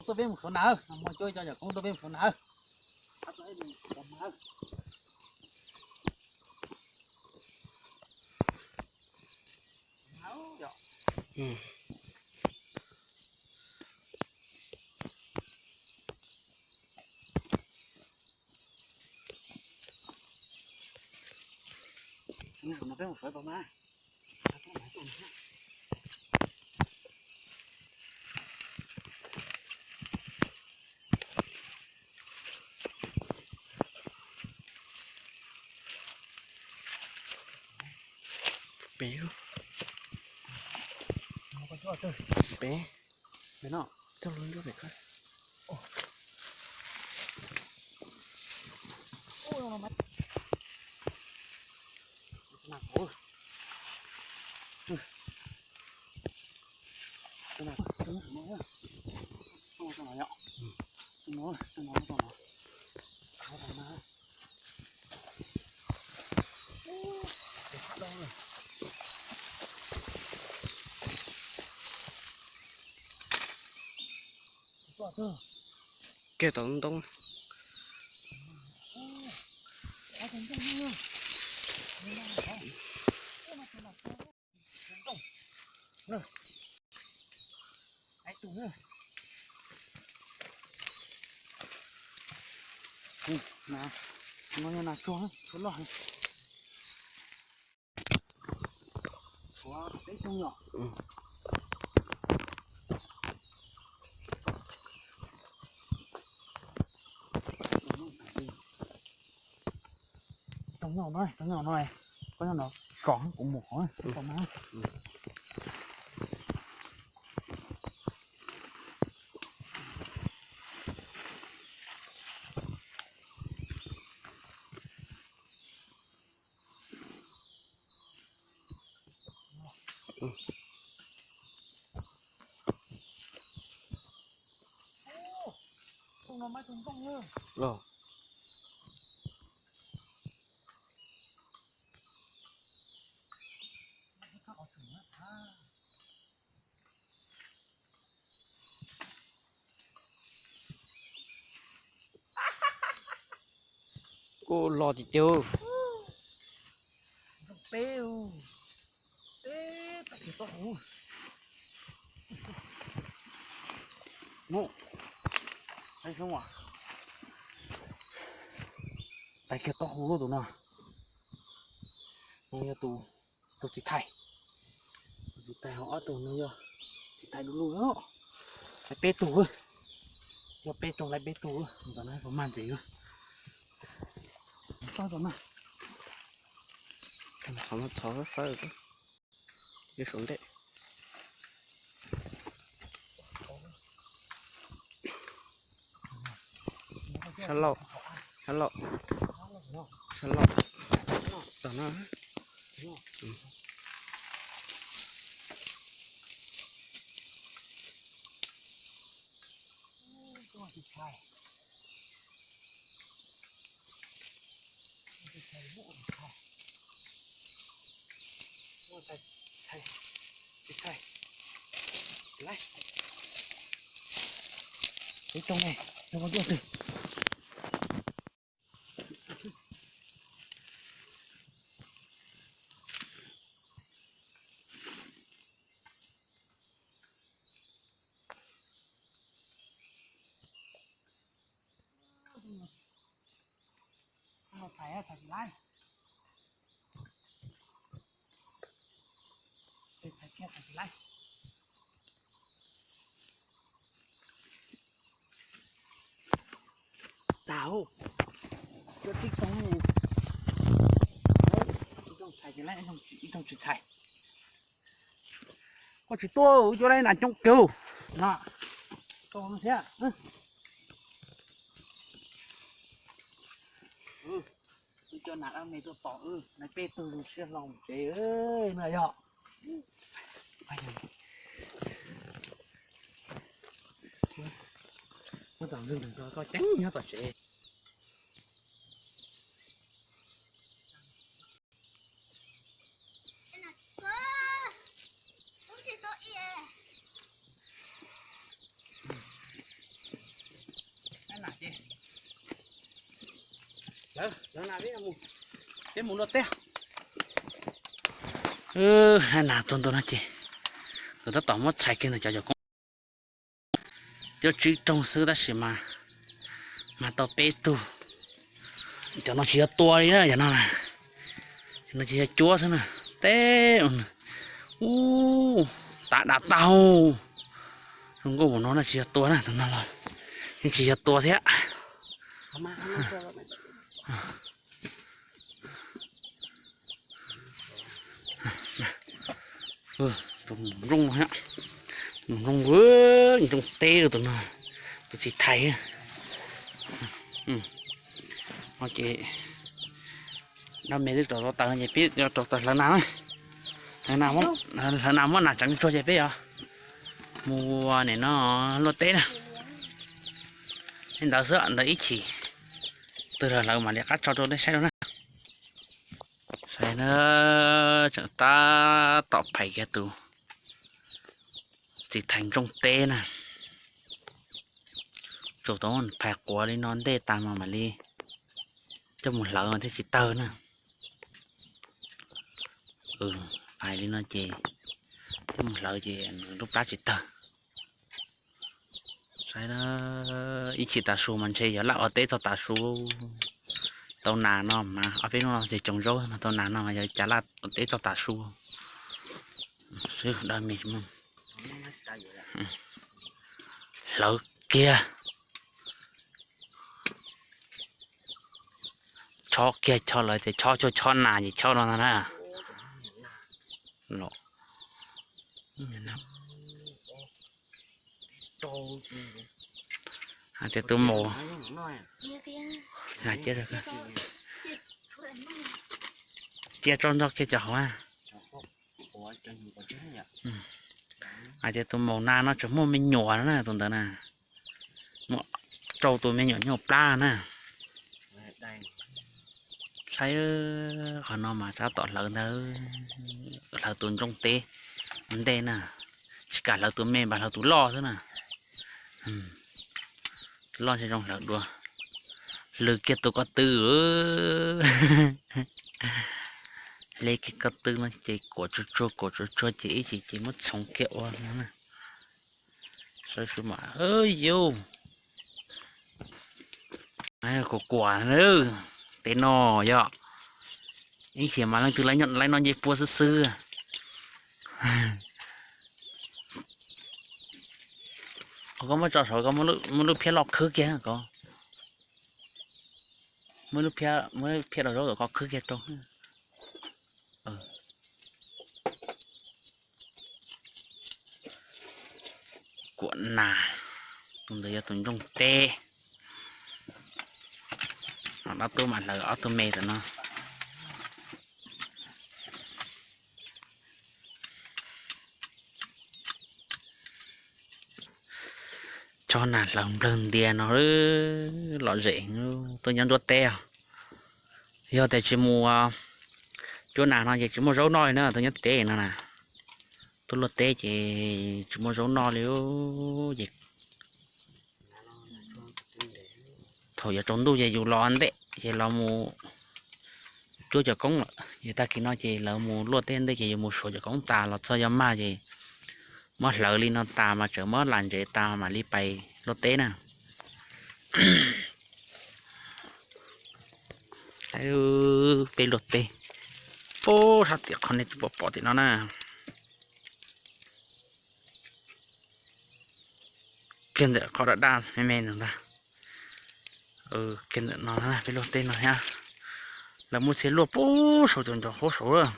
Tuaj peb mus suav nas, muaj cuab cov yawm koob tuaj peb mus suav nas. Pem, pem, coj lub ncuab pem ko. Kiag tom ntoo. Nas, no yog nas tsuag, tsuag loj heev. Tshuav peb tug nyom. Tug nyom no, tug nyom no, koj nyob no kom kuv mus qhov kom mas. Tus no mas tus ntoo. Ua los tiag tiag. Peb, peb tais kiag taub hau. Mus, tais kiag taub hau. Tais kiag taub hau lub tus no. No yog tus, tus txiv thais. Tus txiv thais ho ob tug no yog txiv thais du lug. Laib peb tug, yog peb tug laib peb tug. Ntawm no puas mag ntxiv. Qhov no txhov fawb fawb. Ib saum ntej. Sab laug, sab laug, sab laug. Tom no. Peb tug ne, no koj tuaj twg? Txhais, txhais tsis laib. Txhais kiag txhais tsis laib. Tau, cov tib tug, ib tug txhais tsis laib, ib tug tsis txhais. Koj tsis tuaj, wb cov laib nas coob kawg no. Koj no thiab. Wb cov nas dab me tuaj tom wb, nais peb tug zoo siab hlo mus tsev no yog. Muab tom ntxwg nroog rau koj ceeb nyob tom tsev. Peb mus luaj teb. Nas tuag ntua no ces kuv tab tom muab txhais kiag ntawm cov cov koob. Cov tsib rooj xwb tab sis mas, mas tau peb tug. Cov no tsis yog tua li na, cov no, cov no tsis yog cuab xwb na. Teb ub, tav dav tag. Zoo nkauj mus no na tsis yog tua na, tus no los yeej tsis yog tua thiab. Tus maum nrooj no, maum nrooj, nrooj teb tus no, tus txiv thais. Ces dab me twb rau tau taws ces peb rau taws hlawv nas na. Hlawv nas muab nas tseev tsuag ces peb yuav mus ua nim no luaj teb na. Li ntawd xwb, ntawd ib chim twg los hlawv mam li qab tso rau nej saib rau na. Saib na, tseem tab tom phais kiag tus txiv thais nrooj teb na. Tsuas tau phais quav li no ntej tas mas mam li coj mus hlawv thiaj tsis tawg na. Phais li no ces coj mus hlawv ces nws lub plab tsis tawg. Saib, ib chim tav su mas ntshe yog laj ua teb txog tav su. Tau nas no mas ob peb hnub no ces coos zaub mas tau nas no mas yog cas laj ua teb txog tav su. Xwb dab me, hlawv kiag. Chob kiag, chob lawv tias chob cuag chob nas ces chob no ntag na. Hais tias tus maum, cia rau ntog kiag cov hauv na. Hais tias tus maum nas no tseem muaj me nyuam na, tus ntawd na, muaj rau tus me nyuam nyuj plab na. Saib, qhov no mas tab tom hlawv ntawd, hlawv tus nrooj teb ntej na, tsis kam hlawv tus me, npaj hlawv tus loj xwb na. Tus loj ntshe zoo hlawv dua. Hlwv kiag tus ko tw. Hle kiag ko tw no ces kuam tsuag tsuag, kuam tsuag tsuag ces ib chim ces muab txhoov kiag ua no na. Saib xwb mas, yus, kuam kuam, tes no yog ib chim mas leej twg laib no nce pua xwb xwb. Koj muab tso saud, koj muab lub phiab loj khwb kiag ko. Muab lub phiab, muab lub phiab rau zaub kom koj khwb kiag rau. Kuam nas, tus ntawd yog tus nrooj teb. Ob tug mam hlawv ob tug me ntawm no. Chob nas hlawv nplawg ntias no lom zem tuaj nyob nruab teb os. Yog tias tsis mus cuab nas no ces tsis muaj zaub noj li na, tuaj nyob teb no na. Tuaj luaj teb ces tsis muaj zaub noj li ces thaum yuav tsaus ntuj ces yus los ntej ces los mus cuab cov koob lawm, ces tag kis no ces lawv mus luaj teb ntej ces yus mus suav cov koob tas los txog yuav mag ces muab hlawv li no tas mas tseem muab lam ntsev tas mam li pais luaj teb na. Peb luaj teb, pub sab tim qhov nej pom pom tim no na. Kiag ntawm qhov daj daj me me ntawd ntag. Kiag ntawm no peb luaj teb no thiab. Lawv muab txhia luaj pub saum cov ncov qub saud.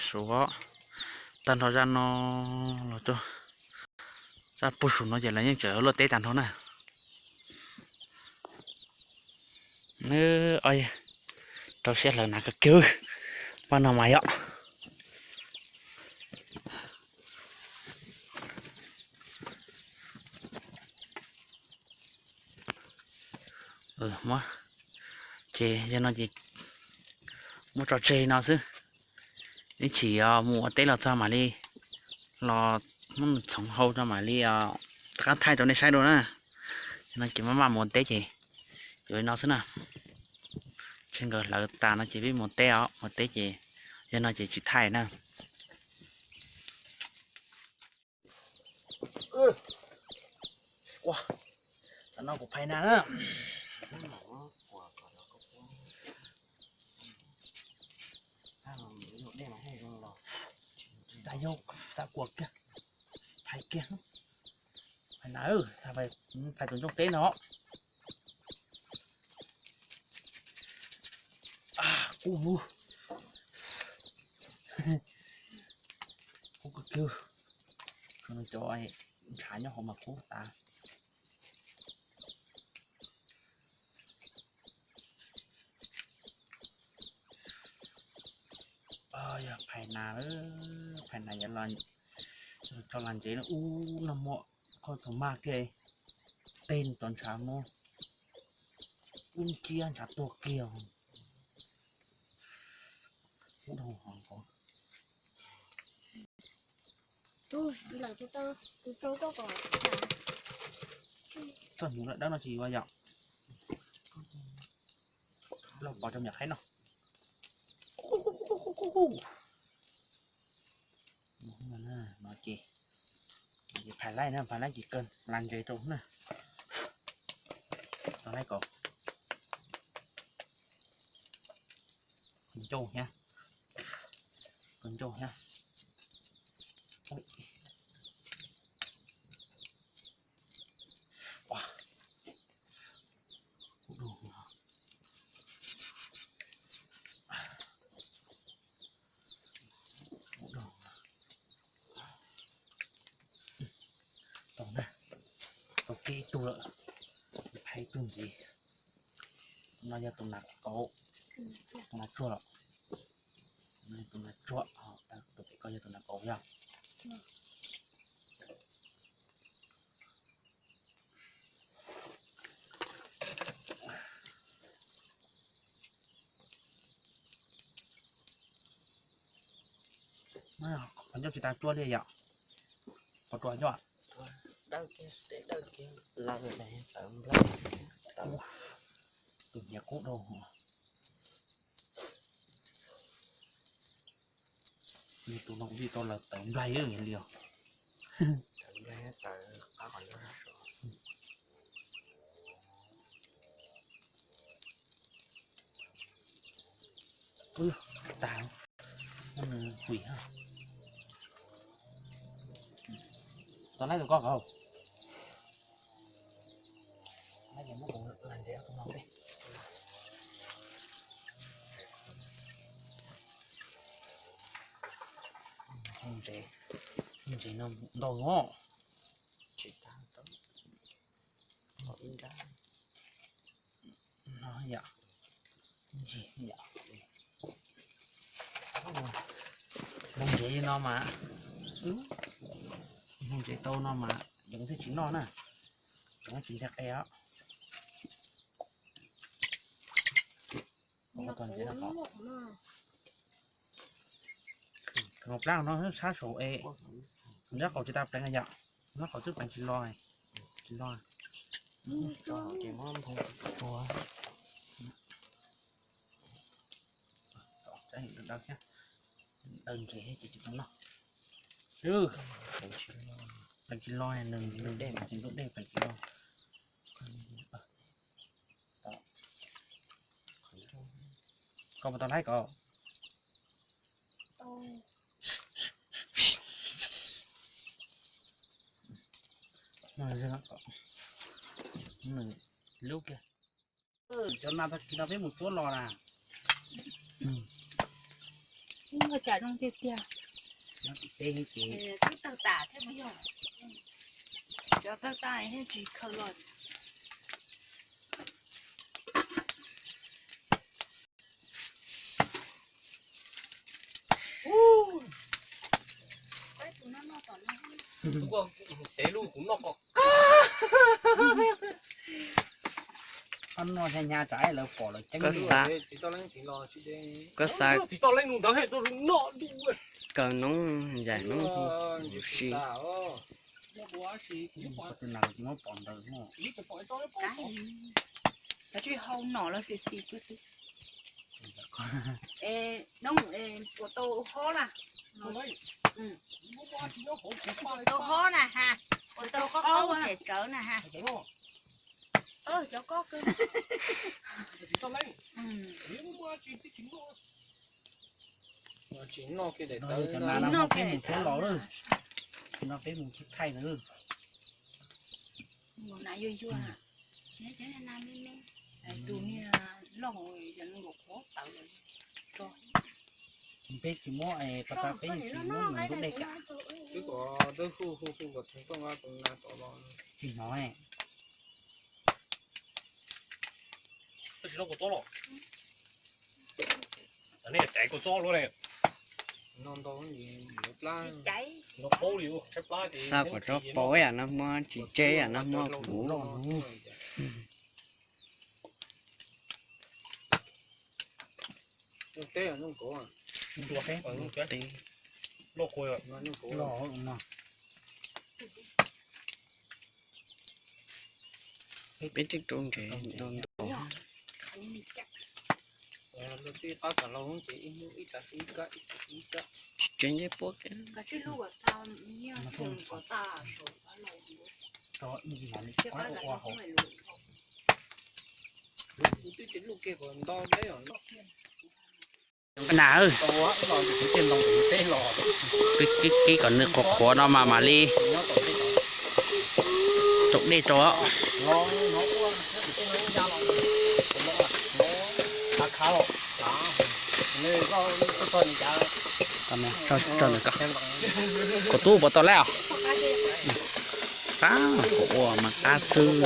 Saud, tag nrho zaj no los, zaj puag saum no ces lawv yeej tseem luaj teb tag nrho na. Rau siab hlawv nas kawg kiag, pab no mas yom. Ces yog no ces muab tso tseg no xwb. Ib chim mus ua teb los txog mam li los muab txhoov hau tso mam li rov qab thaij rau nej saib dua na. No ces maj mam mus teb ces yuav li no xwb na. Ces nkawd hlawv tas no ces peb mus teb os, mus teb ces yog no ces tsis thaij na. Tam no kuv phais nas na. Tas yog tas kuam kiag, phais kiag, phais nas, phais tus ntsooj teb no. Kub, kub kawg kiag. Cov ntshav nyob hauv mas kub tas. Yog phais nas, phais nas yuav tso las ntsev ub no muaj koj tug maj kiag, tej cov ntshav no ub nciab ntshav tuag kiag. Txoj hnyuv lawm dawb no tsis yuav yom. Los pov rau me nyuam qaib noj. No ces phais laij na, phais laij ces kawg las ntsev rau na. Tau laij kom ncauj thiab, kom ncauj thiab. Tau na, tau kiag ib tug lawm, phais ib tug ntxiv. No yog tus nas kauv, tus nas tsuag los, tus nas tsuag, tus pem ko yog tus nas kauv yog. Qhov ncauj tsis tas tsuag li yom? Qhov tsuag ncauj. Tus hniav kub dhau. Tus no kuv tij tau lawv tawv nplaig li os. Ub, tag, nws huim. Tau laij tus koj qhov. Ntses no ntau os. No yom, nplooj ntsev no mas, nplooj ntsev tau no mas yoov thiaj tsis noj na, yoov tsis nteg qe os. Tus ntsev no, tus plab no sab saum es, nyob qaum tsis tas pleev yom, nyob qaum twb pleev tsis los, tsis los. Daws ntses ces tsis tau noj. Pleev tsis los, nws nws dej pleev tsis los. Koj puas tau laib koj? Lub kiag. Cov nas tag kis no peb mus cuab los na. Ua cas zoo tiag tiag. Twb tawg tas thiab mas yog, cov tawg tas thiab tsis khaws los. Ua, tes lub kuv noj kom qab. Koj noj nyab nyab tsam lawv pom lawv ceeb. Koj xav tsis tau leej nus ntawd he, kawg noob ncaim noob huv si. Tus nas muab pom ntawd. Kav tsij hau nom los xis xis twb twb. Es noog es puas tau hob na? Tau hob na ha, puas tau qaub qaub tseem tsawv na ha. Cov kob kawg. Tsis noj kiag daim tawv no, peb mus thiab los lawm. No peb mus tsis thaij na. Tus niag loj yog nws qhuav tawv lawm. Peb tsis muab, pas tas peb tsis muab nws lub dej kav. Twb kom twb hu hu hu kom txog tuaj nqa tus nas tom los tsis hnov. Tab sis no kua txob los, nej caiv kua txob luaj ne. Xav kom tsob pau ib yam no muab tsis tseb ib yam no muab kuv. Peb tib rau ntsev ntau ntau. Tsis tseb ntsej puab kiag. Nas, kib kib kom nws qhuav qhuav no mas mam li rau dej rau. Kuv tub puas tau laib os? Qab, kuv ua mas qab xwb.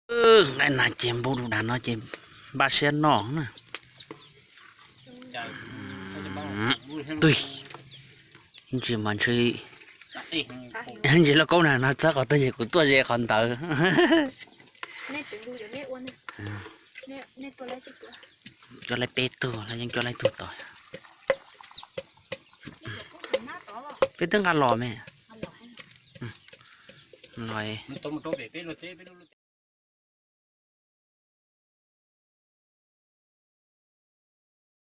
Nqaij nas ces npau du dag no ces npaj siab noj na. Twg ntsis mas ntsis, ntsis lauj kaub nag no txog qhov twg ces kuv tuaj ze qhov ntawd. Coj laib peb tug los yeej coj laib tug tod. Peb twb nqa los me. Los.